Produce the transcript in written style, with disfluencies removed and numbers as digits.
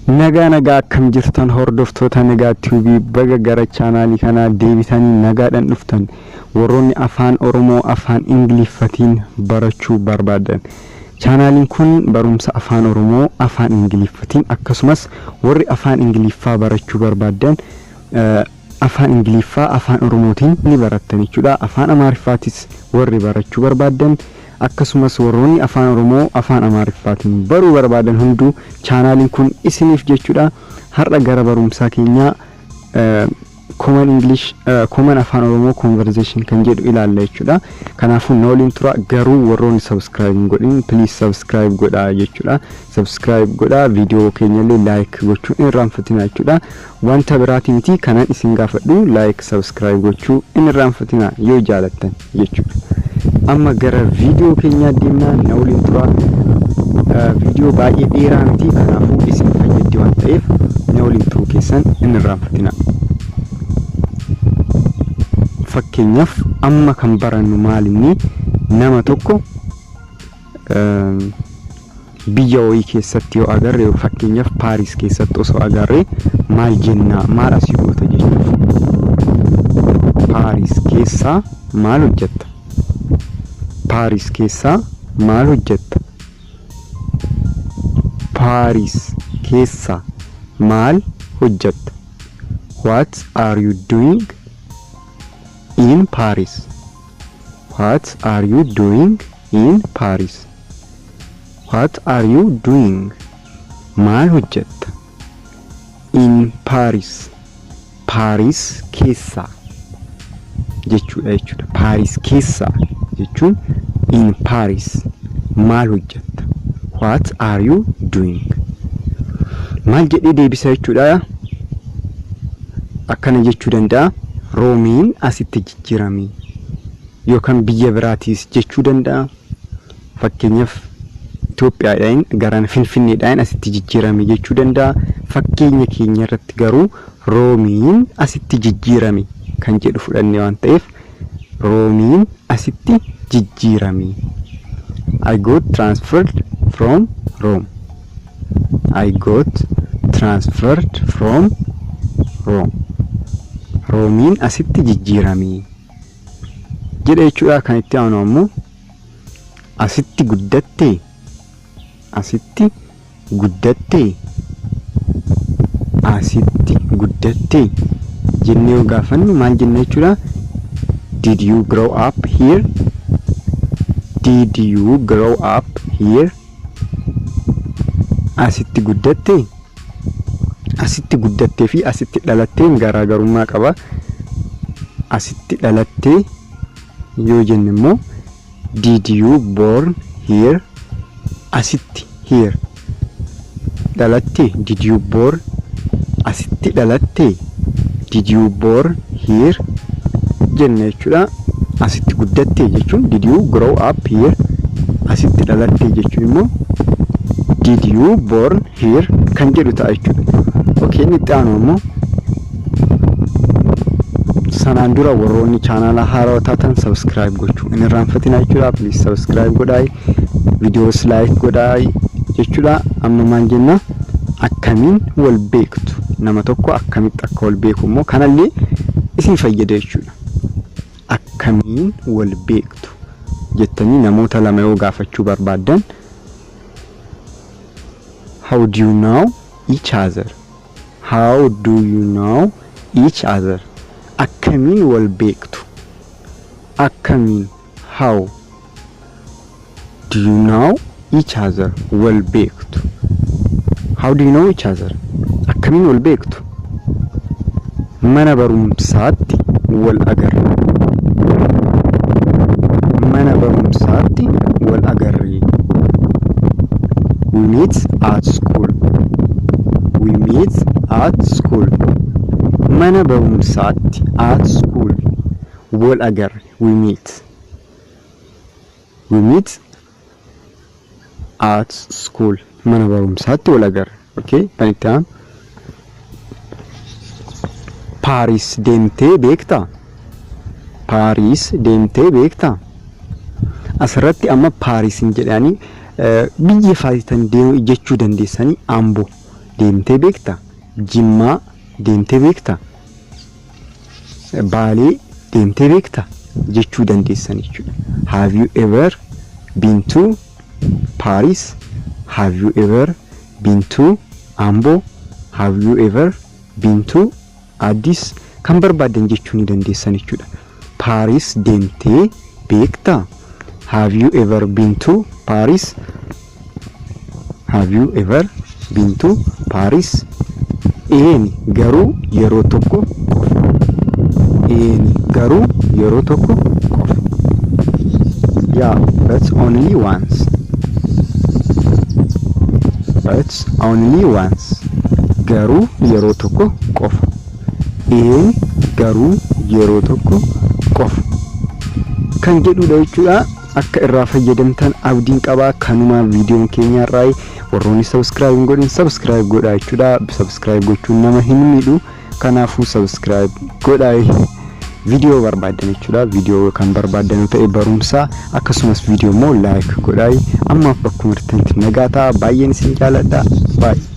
Nagaa nagaa, akkam jirtan hordoftoota Nagaa Tube? Baga gara chaanaalii kanaa deebitanii nagaadhaan dhuftan. Warroonni Afaan Oromoo Afaan Ingiliffatiin barachuu barbaadan, chaanaaliin kun barumsa Afaan Oromoo Afaan Ingiliffatiin, akkasumas warri Afaan Ingiliffaa barachuu barbaadan Afaan Ingiliffaa Afaan Oromootiin ni barattan jechuudha. Afaan Amaariffaatis warri barachuu barbaadan, akkasumas warroonni Afaan Oromoo Afaan Amaariffaatiin baruu barbaadan hunduu chaanaaliin kun isiniif jechuudha. Har'a gara barumsaa keenyaa Common English, Common Afaan Oromoo Conversation kan jedhu ilaalla jechuudha. Kanaafuu na waliin tura. Garuu warroonni subscribe hin godhin, please subscribe godhaa jechuudha. Subscribe godhaa, viidiyoo keenyallee like gochuu hin irraanfatina jechuudha. Wanta biraati miti kanan isin gaafadhu, like, subscribe gochuu hin irraanfatina yoo jaalattan jechuudha. Amma gara viidiyoo keenyaa deemnaa, na waliin tura. Viidiyoo baay'ee dheeraa miti, kanaafuu isin fayyaddi waan ta'eef na waliin turuu keessan hin irraanfatina. Fakkeenyaaf, amma kan barannu maalinni? Nama tokko biyya wayii keessatti yoo agarre, fakkeenyaaf Paaris keessatti osoo agarre, maal jennaa? Maal asii goota jechuuf, Paaris keessaa maal hojjetta? Paaris keessaa maal hojjetta? Paaris keessaa maal hojjetta? What are you doing in Paris? What are you doing in Paris? What are you doing, maal hojjetta, in Paris, Paaris keessaa jechuudha. Paaris keessaa jechuun in Paris maal hojjetta? What are you doing? Maal jedhee deebisa jechuudha? Akkana jechuu danda'a: Roomiin asitti jijjiirame, yookaan biyya biraatiis jechuu danda'a. Fakkeenyaaf, Itoophiyaadhaan gara Finfinneedhaan asitti jijjiirame jechuu danda'a. Fakkeenya keenya irratti garuu Roomiin asitti jijjiirame kan jedhu fudhanne waan ta'eef, Roomiin asitti jijjiirame. I got transferred from Rome. I got transferred from Rome. Roomiin asitti jijjiirame jedha jechuudha. Kan itti aanu ammoo asitti guddattee? Asitti guddattee? Asitti guddattee jennee yoo gaafannu maal jenna jechuudha? Did you grow up here? Did you grow up here? Asitti guddattee? Asitti guddattee fi asitti dhalatteen garaagarummaa qaba. Asitti dhalattee yoo jenne immoo did you born here? Asitti, here, dhalattee, did you born, asitti dhalattee, did you born here jenna jechuudha. Asitti guddattee jechuun did you grow up here? Asitti dhalattee jechuun immoo did you born here kan jedhu ta'a jechuudha. Okay, inni itti aanu immoo, sanaan dura warroonni chaanaala haarawaa taatan subscribe gochuu hin irraanfatinaa jechuudha. Please subscribe godhaa, viidiyoos like godhaa jechuudha. Amma maal jenna? Akkamiin wal beektu? Nama tokko akkamitti akka wal beeku immoo kanallee isin fayyada jechuudha. Akkamiin wal beektu jettanii namoota lama yoo gaafachuu barbaaddan, how do you know each other? How do you know each other? Akkamiin wal beektu? Akkamiin, how do you know each other, wal beektu? How do you know each other? Akkamiin wal beektu? Mana barumsaatti wal agarre. Mana barumsaatti wal agarre. We meet at school. We meet at school. Mana barumsaatti, at school, wal agarre. We meet. We meet at school. Mana barumsaatti wal agarre. Okay, kan itti aanu, Paaris deemtee beektaa? Paaris deemtee beektaa? Asirratti amma Paaris hin jedhanii, biyya faayitan deemuu jechuu dandeessanii. Amboo Deemtee beektaa? Jimmaa deemtee beektaa? Baalee deemtee beektaa? Jechuu dandeessan jechuudha. Have you ever been to Paris? Have you ever been to Ambo? Have you ever been to Addis? Kan barbaadan jechuu ni dandeessan jechuudha. Paaris deemtee beektaa? Have you ever been to Paris? Have you ever been to Paris? Eeni, garuu yeroo tokko qofa. Eeni, garuu yeroo tokko qofa. Yeah, but only once. But only once. Garuu yeroo tokko qofa. Eeni, garuu yeroo tokko qofa. Kan jedhudha jechuudha. Akka irraa fayyadamtan abdiin qabaa. Kanuma viidiyoon keenya irraa. Warroonni subscribe hin godhin subscribe godhaa jechuudha. Subscribe gochuun nama hin miidhu. Kanaafuu subscribe godhaa. Viidiyoo barbaadan jechuudha. Viidiyoo kan barbaadan ta'e barumsaa akkasumas viidiyoo immoo like godhaa. Ammaaf bakkuma jirtanitti nagaa ta'a. Baay'een isin jaaladha. Baay'ee.